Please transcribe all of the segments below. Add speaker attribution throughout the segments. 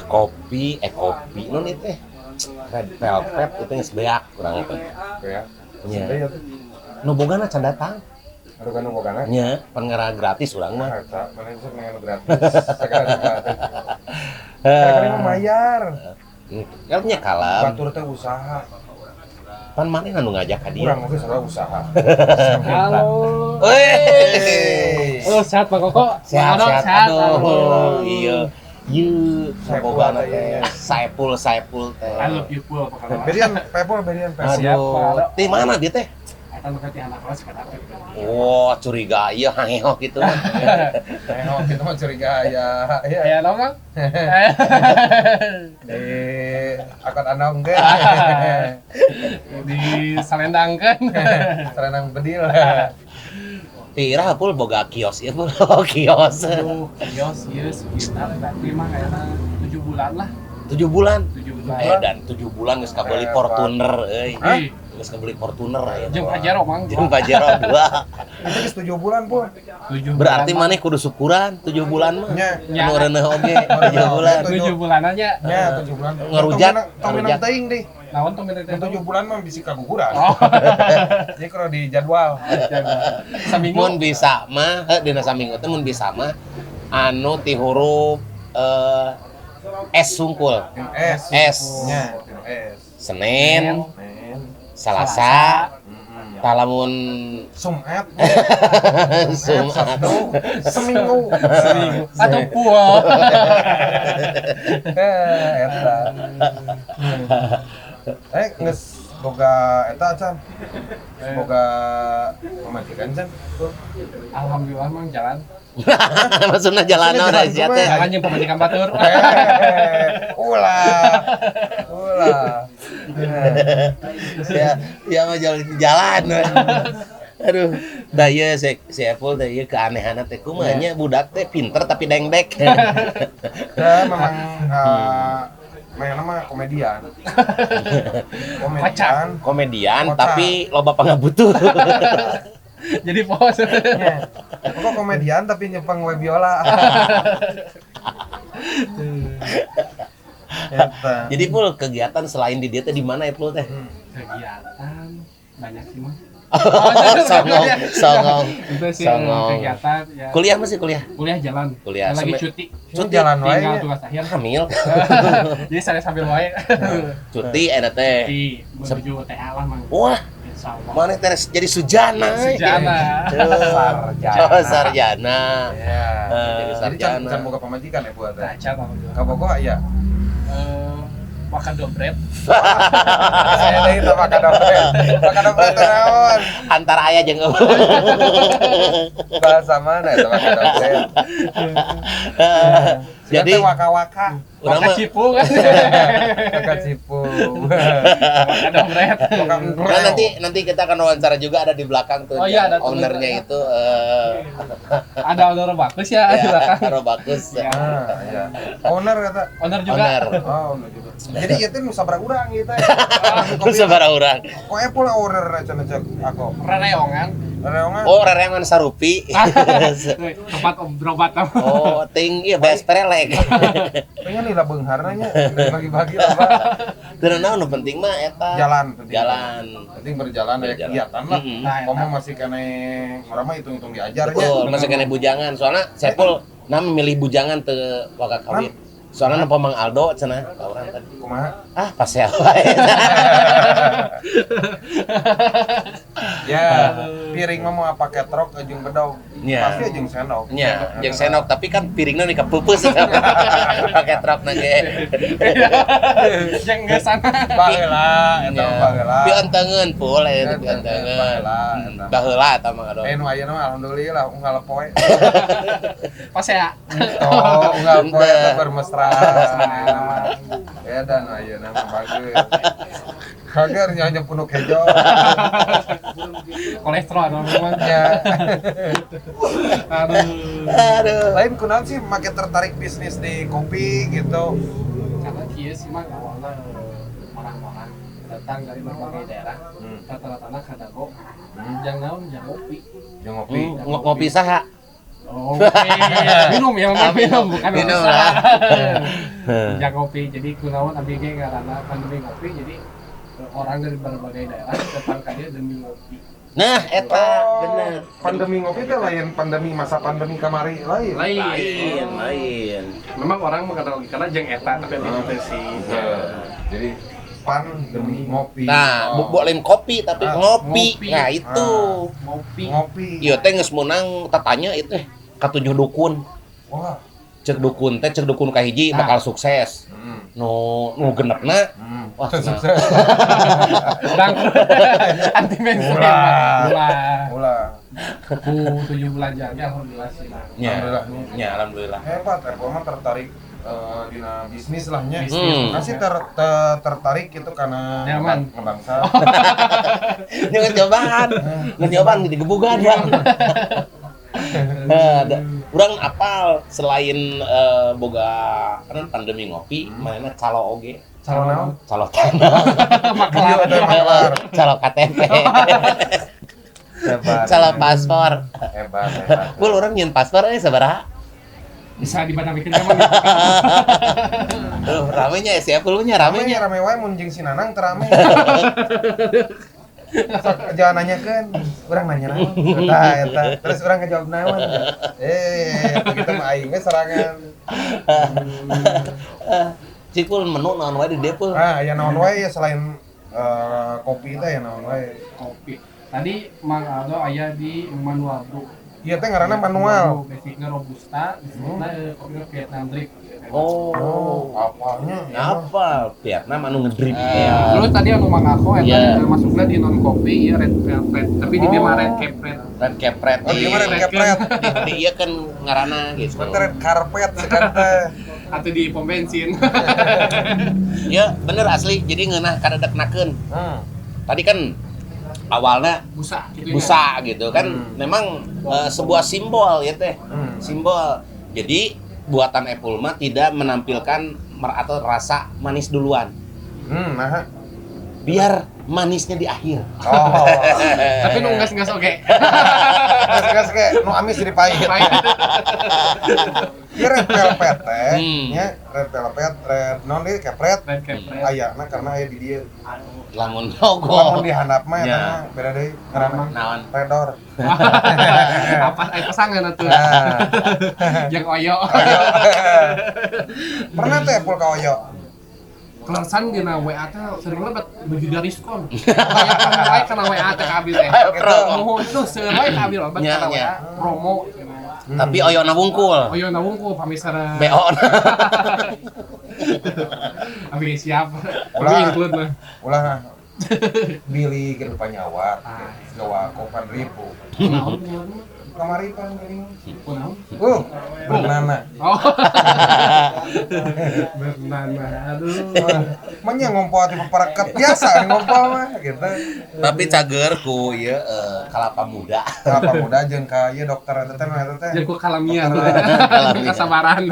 Speaker 1: Kopi, eh, kopi non itu teh Red Velvet itu geus beak urang teh.
Speaker 2: Ya.
Speaker 1: Nya.
Speaker 2: Iya tuh.
Speaker 1: Nu bogana can datang.
Speaker 2: Aduh, kan bogana.
Speaker 1: Nya, pan ngarah gratis urang mah.
Speaker 2: Eta, mana bisa pengen gratis. Segala gratis. Kali mah mayar.
Speaker 1: Kan nya kalem.
Speaker 2: Batur teh usaha.
Speaker 1: Pan maneh anu ngajak ka dieu.
Speaker 2: Kurang oge salah usaha.
Speaker 3: Halo.
Speaker 1: Weh.
Speaker 3: Oh, sehat, Pak Koko?
Speaker 1: Sehat,
Speaker 3: Pak Ado,
Speaker 1: sehat.
Speaker 3: sehat.
Speaker 1: Aduh, iya. Yeuh, sabogana
Speaker 2: Saipul
Speaker 1: teh.
Speaker 2: teh.
Speaker 1: Saipul, Saipul teh.
Speaker 3: I love you, Pul, apa kabar?
Speaker 2: Berian Pepol, berian Pepol.
Speaker 3: Siap, Pak
Speaker 1: Aduh,
Speaker 3: Ado.
Speaker 1: di mana dia teh?
Speaker 3: Eta nu ti anak kelas kada.
Speaker 1: Wah, curiga ieu hangeho gitu mah.
Speaker 2: Nengok kita mah curiga ya. Iya.
Speaker 3: Ya, naon, Kang?
Speaker 2: Di akad andong ge.
Speaker 3: Di salendangkeun.
Speaker 2: Sarenang bedil.
Speaker 1: Tira Pul boga kios ieu, Pul. Oh, kios.
Speaker 3: Aduh, kios ieu sekitar berarti mah kayaknya 7 bulan lah.
Speaker 1: 7 bulan.
Speaker 3: 7 bulan.
Speaker 1: Eh, dan 7 bulan geus kabeli Fortuner euy.
Speaker 2: Hah?
Speaker 3: Ih,
Speaker 1: Geus kabeli Fortuner aya.
Speaker 3: jeung Pajero, Mang.
Speaker 1: Jeung Pajero 2.
Speaker 2: Itu geus 7 bulan, Pul.
Speaker 3: 7
Speaker 1: Berarti maneh kudu syukuran 7 bulan mah.
Speaker 2: Nya.
Speaker 3: Ya.
Speaker 1: Anu reuneuh oge 7 bulan.
Speaker 3: 7 bulan aja.
Speaker 2: Nya 7 bulan.
Speaker 1: Ngerujak,
Speaker 2: Tong minang
Speaker 1: ngerujak.
Speaker 2: teuing deh.
Speaker 3: Naon tong minta
Speaker 2: Mun 7 bulan mah bisi kaguguran.
Speaker 3: Oh,
Speaker 2: Jadi kalau di jadwal.
Speaker 3: saminggu.
Speaker 1: Mun bisa mah, heuh, dina saminggu teh mun bisa mah anu ti huruf S sungkul.
Speaker 2: S.
Speaker 1: S.
Speaker 2: Nya, S.
Speaker 1: Senin,
Speaker 2: Nen.
Speaker 1: Selasa,
Speaker 2: Mm-mm.
Speaker 1: talamun
Speaker 2: Sumat.
Speaker 1: Sumat.
Speaker 2: Sabtu, seminggu.
Speaker 3: Seminggu. Atau pual.
Speaker 2: Eh, eta. Eh, geus boga eta acan. Boga pamajikan can. Tuh.
Speaker 3: Alhamdulillah, Mang, jalan.
Speaker 1: Maksudnya jalan
Speaker 2: Maksudnya
Speaker 1: naon
Speaker 2: jalan
Speaker 1: sia
Speaker 2: kumaha?
Speaker 1: teh.
Speaker 3: Jalan jeung pamajikan batur.
Speaker 2: Eh, ulah. Ulah. Eh,
Speaker 1: Ya, ya mah jalan jalan. Aduh, da ieu si, si Apple teh ieu keanehanna teh kumaha nya, budak teh pinter tapi dengdek.
Speaker 2: Ya, memang mainnya mah komedian. Komedian.
Speaker 1: Komedian
Speaker 2: Kocak.
Speaker 1: tapi loba pangabutuh.
Speaker 3: Jadi pos.
Speaker 2: Nya. Kok komedian tapi nyepeng we biola. Eta.
Speaker 1: Jadi Pul, kegiatan selain di dia teh di mana ya, Pul teh?
Speaker 3: Kegiatan banyak sih, Mang.
Speaker 1: Songong, songong.
Speaker 3: Itu sih
Speaker 1: Songong.
Speaker 3: kegiatan ya.
Speaker 1: Kuliah masih kuliah?
Speaker 3: Kuliah jalan.
Speaker 1: Kuliah.
Speaker 3: Lagi
Speaker 1: Sampai-
Speaker 3: cuti.
Speaker 2: Cuti jalan wae.
Speaker 3: Tinggal
Speaker 2: Nya.
Speaker 3: tugas akhir.
Speaker 1: Hamil.
Speaker 3: Jadi saya sambil wae.
Speaker 1: Cuti eta teh.
Speaker 3: Di menuju TA lah, Mang.
Speaker 1: Wah,
Speaker 3: Insyaallah.
Speaker 1: mana teh jadi sujana.
Speaker 3: Sujana.
Speaker 2: Sarjana.
Speaker 1: Oh, sarjana.
Speaker 2: Ya.
Speaker 1: Jadi
Speaker 2: Jadi can,
Speaker 1: sarjana.
Speaker 2: can boga pamajikan ya buat teh.
Speaker 3: Nah, can, alhamdulillah.
Speaker 2: Kabogoh aya.
Speaker 3: Eh, makan dobret.
Speaker 2: Saya deui teh makan dompet. Makan dompet teh naon?
Speaker 1: Antara ayah jeung eueuh.
Speaker 2: Bahasa mana eta makan dompet?
Speaker 1: Jadi
Speaker 2: Jadi waka-waka.
Speaker 1: urang
Speaker 3: Makan
Speaker 1: mah
Speaker 3: cipu kan.
Speaker 2: Waka cipu.
Speaker 3: Makan dobret.
Speaker 2: Waka
Speaker 1: Nah, nanti nanti kita akan wawancara juga, ada di belakang tuh
Speaker 3: Oh iya,
Speaker 1: yang
Speaker 3: ada tuh.
Speaker 1: ownernya itu
Speaker 3: Ada owner bagus ya di belakang.
Speaker 1: Robakus.
Speaker 3: Ya.
Speaker 2: Ah, iya. Owner kata.
Speaker 3: Owner juga.
Speaker 1: Owner.
Speaker 2: Oh, owner juga. Jadi ieu teh nu sabaraha urang ieu teh.
Speaker 1: Terus sabaraha urang?
Speaker 2: Kok Apple owner cenah cek aku.
Speaker 3: Rereongan.
Speaker 2: Reongan.
Speaker 1: Oh, rereangan sarupi.
Speaker 3: Tempat berobat.
Speaker 1: Oh, ting ieu bees perelek.
Speaker 2: Pengen lila beungharna nya bagi-bagi lah, Pak.
Speaker 1: Teu naon nu penting mah eta.
Speaker 2: Jalan penting.
Speaker 1: Jalan.
Speaker 2: Penting berjalan aya
Speaker 1: Berjalan.
Speaker 2: kegiatan lah.
Speaker 1: Mm-mm.
Speaker 3: Nah,
Speaker 2: Komo masih kene urang mah hitung-hitung diajar nya.
Speaker 1: Betul, masih kena bujangan. Soalnya Sepul nah memilih bujangan teu waka kawin. Soalnya nempo Mang Aldo cenah ka urang tadi.
Speaker 2: Kumaha?
Speaker 1: Ah, pasea wae.
Speaker 2: Ya, piring mah mau pakai truk jeung bedog.
Speaker 1: Nya.
Speaker 2: Pasti jeung sendok.
Speaker 1: Nya, jeung sendok tapi kan piringna di kapeupeuus pakai truk na ge.
Speaker 3: Yang nggak sana.
Speaker 2: Baheula, eta mah baheula.
Speaker 1: Piantengeun Pul, eta piantengeun.
Speaker 2: Baheula, eta.
Speaker 1: Baheula eta Mang Aldo.
Speaker 2: Eh nu ayeuna mah alhamdulillah unggal poe.
Speaker 3: Pas ya.
Speaker 2: Oh, unggal poe eta bermesra. Ayeuna mah. Edan ayeuna mah bagus. Kager nya punuk hejo.
Speaker 3: Kolesterol memang.
Speaker 2: Ya.
Speaker 3: Aduh.
Speaker 1: Aduh.
Speaker 2: Lain kunaon sih makin tertarik bisnis di kopi gitu.
Speaker 3: Karena kieu sih mah awalnya orang-orang datang dari berbagai daerah. Rata-rata ka Dago. Jang naon, jang ngopi.
Speaker 2: Jeung ngopi.
Speaker 1: Ngopi saha?
Speaker 3: Oh, iya. Minum ya, minum bukan
Speaker 1: minum lah.
Speaker 3: Ya kopi. Jadi kunaon abdi ge ngaranna pandemi ngopi, jadi orang dari berbagai daerah datang ka dieu demi ngopi.
Speaker 1: Nah, eta bener.
Speaker 2: Pandemi ngopi teh lain pandemi masa pandemi kamari lain.
Speaker 1: Lain.
Speaker 3: Memang orang mengenal karena jeung eta tapi itu sih.
Speaker 2: Jadi pandemi ngopi.
Speaker 1: Nah, lain kopi tapi ngopi. Nah, itu.
Speaker 2: Ngopi.
Speaker 1: Ieu teh geus meunang tatanya itu katujuh dukun.
Speaker 2: Wah.
Speaker 1: Cek dukun teh cek dukun kahiji bakal sukses. Nu genepna wah
Speaker 2: sukses.
Speaker 3: Bangkrut. Anti mainstream.
Speaker 2: Ulah.
Speaker 3: Ku 7 bulan jadi alhamdulillah sih.
Speaker 1: Ya, alhamdulillah.
Speaker 2: Hebat, Erpo mah tertarik dina bisnis lah nya. Masih tertarik itu karena ngebangsa.
Speaker 1: Jangan cobaan. Ngecobaan digebugan ya. Urang apal selain boga kan pandemi ngopi, mainnya calo oge.
Speaker 2: Calo naon?
Speaker 1: Calo tanah.
Speaker 2: Makelar.
Speaker 1: Calo KTP. Calo paspor.
Speaker 2: Hebat.
Speaker 1: Bul urang nyeun paspor euy sabaraha?
Speaker 3: Bisa dibandingkan emang.
Speaker 1: Tuh, ramenya ya siapa lu nya ramenya.
Speaker 2: Rame wae mun jeung si Nanang teu rame. Sok jangan nanyakeun, urang nanya naon. Eta eta. Terus urang ngejawab naon. Begitu mah aing ge serangan.
Speaker 1: Cikul menu naon wae di dieu pul.
Speaker 2: Ah, ya naon wae ya selain kopi teh ya naon wae.
Speaker 3: Kopi. Tadi Mang Aldo aya di Manual Bro.
Speaker 2: Iya teh ngaranna manual.
Speaker 3: Basicnya robusta, disebutna kopi Vietnam drip.
Speaker 1: Oh,
Speaker 2: apalnya?
Speaker 1: Apa? Vietnam anu ngedrip.
Speaker 3: Terus tadi anu Mang Ako eta masukna di non kopi ya red velvet, tapi di dieu mah red capret.
Speaker 1: Red capret.
Speaker 2: Oh, di mah red capret.
Speaker 1: Di ieu kan ngaranna gitu.
Speaker 2: Sebentar red carpet sekarang teh.
Speaker 3: Atau di pom bensin.
Speaker 1: Ya, bener asli. Jadi ngeunah kadadeknakeun. Tadi kan awalnya
Speaker 3: busa gitu,
Speaker 1: busa gitu kan. Memang sebuah simbol ya teh. Simbol. Jadi buatan Epul mah tidak menampilkan atau rasa manis duluan.
Speaker 2: Nah.
Speaker 1: Biar manisnya di akhir.
Speaker 2: Oh.
Speaker 3: Tapi nu ngas-ngas oke.
Speaker 2: Ngas-ngas ge nu amis jadi pahit. Ieu red velvet teh, nya red velvet, red non deui kepret.
Speaker 3: Red kepret.
Speaker 2: Ayana karena aya di dieu.
Speaker 1: Lamun logo.
Speaker 2: Lamun di handap mah eta mah beda deui ngaranna.
Speaker 1: Naon?
Speaker 2: Redor.
Speaker 3: Apa aya pasangan atuh. Jeung oyo.
Speaker 2: Pernah teh Epul ka oyo?
Speaker 3: Kelesan dina WA teh sering lebet begitu diskon. Kayak kana WA teh ka abdi teh. Nuhun tuh seueur wae ka abdi lebet kana WA promo.
Speaker 1: Tapi oyona wungkul.
Speaker 3: Oyona wungkul pamisara.
Speaker 1: BO.
Speaker 3: Abi siap. Ulah include mah.
Speaker 2: Ulah Billy ke depan nyawa. Gawa kopan ribu. Kamari pan geuning.
Speaker 3: Kunaon?
Speaker 2: Bernana.
Speaker 3: Oh. Bernana. Aduh.
Speaker 2: Manya ngompol ti papareket biasa ngompol mah gitu.
Speaker 1: Tapi cager ku ieu kalapa muda.
Speaker 2: Kalapa muda jeung ka ieu dokter eta teh eta teh.
Speaker 3: Jeung ku kalamian. Kasabaran.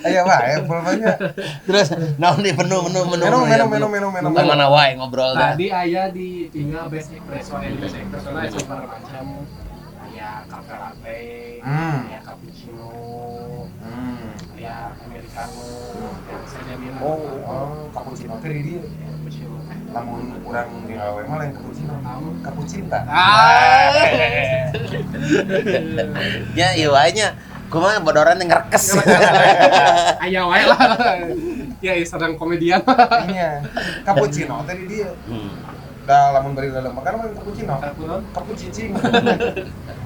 Speaker 2: Aya wae pulpanya.
Speaker 1: Terus naon di menu.
Speaker 2: Menu.
Speaker 1: Mana wae ngobrol teh.
Speaker 3: Tadi aya di tinggal best espresso, best espresso na super macam ya cafe latte, ya cappuccino, ya americano, yang saya bilang.
Speaker 2: Oh, cappuccino teh di dieu.
Speaker 3: Cappuccino.
Speaker 2: Lamun urang di awe mah lain cappuccino, cappuccinta.
Speaker 1: Ya ieu wae nya. Kumaha bodoran teh ngerekes.
Speaker 3: Aya wae lah. Ya sedang komedian.
Speaker 2: Iya. Cappuccino teh di dieu. Da lamun bari dalam makan mah cappuccino. Cappuccino.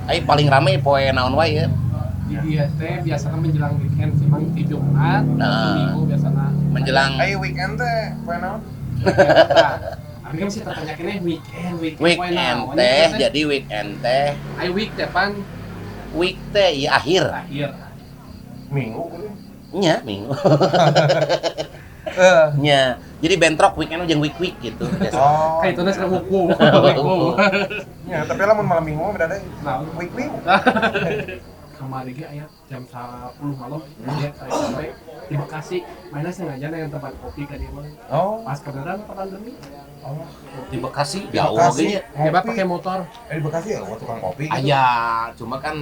Speaker 1: Ai paling rame poe naon wae ya?
Speaker 3: Di dia teh biasana menjelang weekend sih, Mang, di Jumat, Minggu biasana.
Speaker 1: Menjelang
Speaker 2: ai weekend teh poe naon?
Speaker 3: Abi kan masih tertanya keneh weekend
Speaker 1: weekend teh jadi weekend teh.
Speaker 3: Ai week teh pan
Speaker 1: week teh ya akhir.
Speaker 3: Akhir.
Speaker 2: Minggu kudu.
Speaker 1: Nya, minggu. Nya. Jadi bentrok weekend jeung week week gitu.
Speaker 2: Oh.
Speaker 3: Kayak itu teh wuku.
Speaker 2: Ya, tapi lamun malam minggu mah beda deui. Week week.
Speaker 3: Kamari ge aya jam 10 malam ya saya sampai Di Bekasi, mana sengaja yang tempat kopi ka dieu mah.
Speaker 2: Oh.
Speaker 3: Pas kebenaran pandemi.
Speaker 2: Oh.
Speaker 1: Di Bekasi
Speaker 2: Di
Speaker 1: jauh
Speaker 2: Bekasi.
Speaker 1: oge nya.
Speaker 3: Coba pakai motor.
Speaker 2: Di Bekasi ya tukang kopi gitu.
Speaker 1: Aya, cuma kan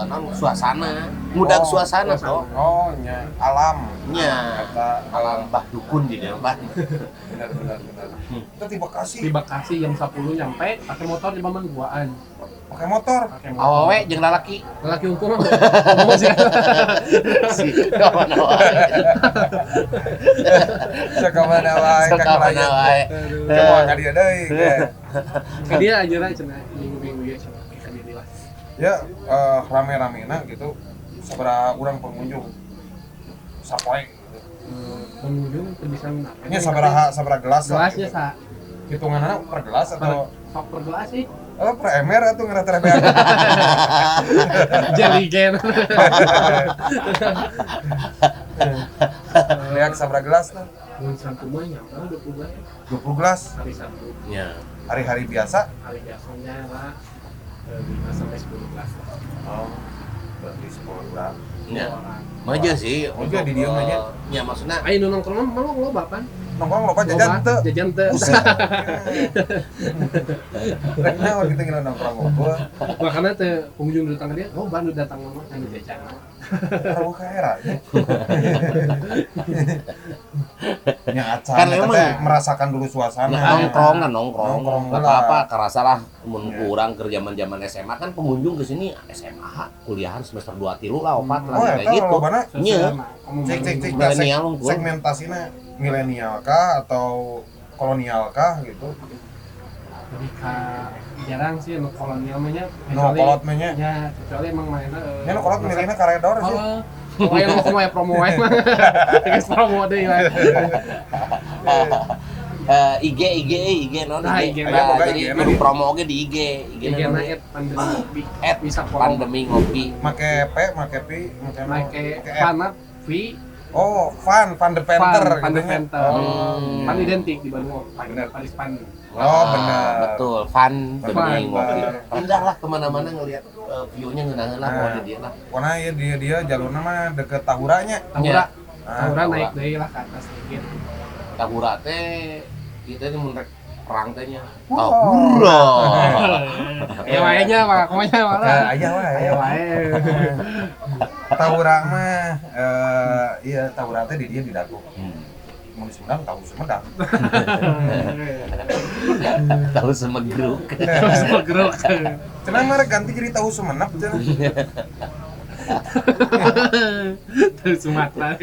Speaker 1: non suasana, mudah suasana toh.
Speaker 2: Oh, nya alam.
Speaker 1: Nya.
Speaker 2: Eta
Speaker 1: Alam bah dukun di dieu mah.
Speaker 2: Benar benar benar. Itu di Bekasi.
Speaker 3: Di Bekasi jam 10 nyampe pakai motor di Paman Guaan.
Speaker 2: Pakai motor.
Speaker 1: Awewe jeung lalaki.
Speaker 3: Lalaki hukum mah. Ngomong sih.
Speaker 1: Si kamana wae.
Speaker 2: Sakamana wae ka
Speaker 1: Sakamana wae.
Speaker 2: Coba ka dieu deui.
Speaker 3: Ka dieu aja cenah minggu-minggu ieu cenah ka dieu lah.
Speaker 2: Ya rame-ramena gitu sabaraha urang pengunjung. Sapoe gitu.
Speaker 3: Pengunjung teu bisa nape.
Speaker 2: Nya sabaraha gelas lah.
Speaker 3: Gelasnya sa.
Speaker 2: Hitunganna per gelas atau
Speaker 3: sok per gelas sih?
Speaker 2: Oh, per ember atau ngerata rebean?
Speaker 3: Jerigen.
Speaker 2: Lihat sabra gelas lah.
Speaker 3: Mun Sabtu mah nyampe 20 gelas.
Speaker 2: 20 gelas.
Speaker 3: Hari Sabtu.
Speaker 1: Ya.
Speaker 2: Hari-hari biasa?
Speaker 3: Hari biasanya lah 5 sampai 10 gelas.
Speaker 2: Oh. Berarti 10 orang.
Speaker 1: Ya. Maju sih.
Speaker 2: Maju di dieu mah nya.
Speaker 1: Ya maksudnya
Speaker 3: ayo nu nongkrong mah loba pan.
Speaker 2: Nongkrong loba jajan teu.
Speaker 3: Jajan teu.
Speaker 2: Rek naon kita ngira nongkrong loba.
Speaker 3: Makanya teh pengunjung datang ka dia, loba nu datang mah anu jajan.
Speaker 2: Terlalu ka era nya. Nya acan
Speaker 1: kan emang
Speaker 2: merasakan dulu suasana.
Speaker 1: Nongkrong kan nongkrong. Enggak apa-apa kerasa lah mun kurang keur zaman-zaman SMA kan pengunjung ke sini SMA kuliahan semester 2 3 lah 4 lah kayak gitu.
Speaker 2: Nya. Cek milenial segmentasinya milenial kah atau kolonial kah gitu?
Speaker 3: Lebih ke jarang sih nu kolonial mah nya.
Speaker 2: Nu kolot mah nya.
Speaker 3: Ya, kecuali emang mainna
Speaker 2: nya nu kolot milihna karedor sih.
Speaker 3: Oh, aya nu kumaha promo wae mah. Geus promo deui wae.
Speaker 1: IG non IG. Jadi kudu promo oge di IG.
Speaker 3: IG na @pandemi
Speaker 1: bisa pandemi ngopi.
Speaker 2: Make P, make P, make
Speaker 3: Pana V.
Speaker 2: Oh, Van the Panther
Speaker 3: Van the Panther. Pan identik di Bandung.
Speaker 2: Bener.
Speaker 3: Paris Pan.
Speaker 2: Oh, benar.
Speaker 1: Betul, Van demi ngopi. Pindah lah kemana-mana ngelihat view-nya ngeunaheun lah pokoknya dia lah.
Speaker 2: Pokoknya ya dia jalurna mah deket Tahuranya.
Speaker 3: Tahura. Tahura naik deui lah ke atas sedikit.
Speaker 1: Tahura teh kita ini mun rek perang teh nya. Tahura.
Speaker 3: Ya wae nya mah kumaha malah.
Speaker 2: Aya wae.
Speaker 3: Aya wae.
Speaker 2: Tahura mah iya Tahura teh di dia di Dago. Mun di Sumedang tahu Sumedang.
Speaker 1: Tahu Semegruk.
Speaker 3: Tahu Semegruk.
Speaker 2: Cenah mah ganti jadi tahu Sumenep cenah.
Speaker 3: Tahu Sumatera.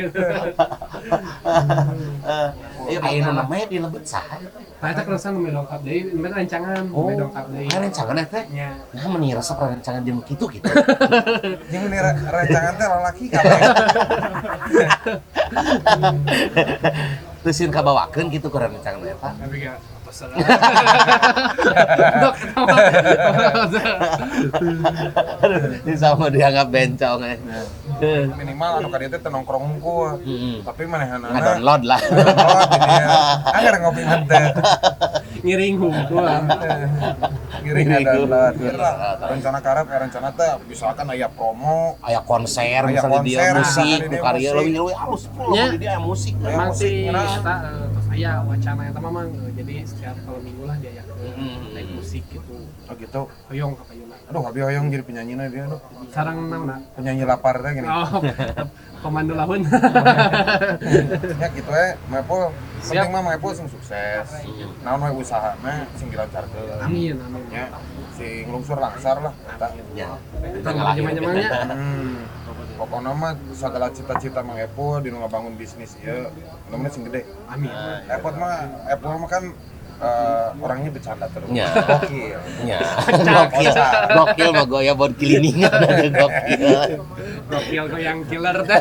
Speaker 1: Iya, ayeuna namanya di lebet saha?
Speaker 3: Tah eta keresan nu dongkap deui, nu rencangan, nu dongkap deui.
Speaker 1: Rencangan teh?
Speaker 3: Nya.
Speaker 1: Nah, meni resep rencangan jeung kitu gitu.
Speaker 2: Jeung meni rencangan teh lalaki kabeh.
Speaker 1: Teu sieun kabawakeun kitu ku rencangan eta.
Speaker 3: Tapi ga pesan.
Speaker 1: Ini sama dianggap bencong eh.
Speaker 2: Minimal anu ka dieu teh nongkrong hungkul. Tapi manehanana
Speaker 1: ngadownload lah.
Speaker 2: Download jadi agar ngopi mah teh.
Speaker 3: Ngiring hungkul.
Speaker 2: Ngiring download. Rencana karep rencana teh misalkan aya promo,
Speaker 1: aya konser misalnya dia musik, nu karya leuwih alus full di dia musik.
Speaker 3: Emang sih eta tos aya wacana eta mah mang jadi setiap kalau minggu lah diajak naik musik gitu.
Speaker 2: Oh gitu.
Speaker 3: Hoyong ka payuna.
Speaker 2: Aduh, abi hoyong jadi penyanyi na dia aduh.
Speaker 3: Sarang naonna?
Speaker 2: Penyanyi lapar teh gini.
Speaker 3: Oh, komando lahun.
Speaker 2: Ya gitu Mepul. Penting mah Mepul sing sukses. Naon we usahana sing dilancarkeun.
Speaker 3: Amin, amin.
Speaker 2: Ya, sing lungsur langsar lah eta.
Speaker 1: Ya.
Speaker 3: Eta zaman-zamannya.
Speaker 2: Pokokna mah segala cita-cita Mang Epul dinu ngabangun bisnis ieu, mudah-mudahan sing gede.
Speaker 3: Amin.
Speaker 2: Epul mah kan orangnya bercanda terus.
Speaker 1: Ya.
Speaker 2: Gokil.
Speaker 1: Ya. Gokil. Gokil mah goya bon kiliningan ada gokil.
Speaker 3: Gokil goyang killer teh.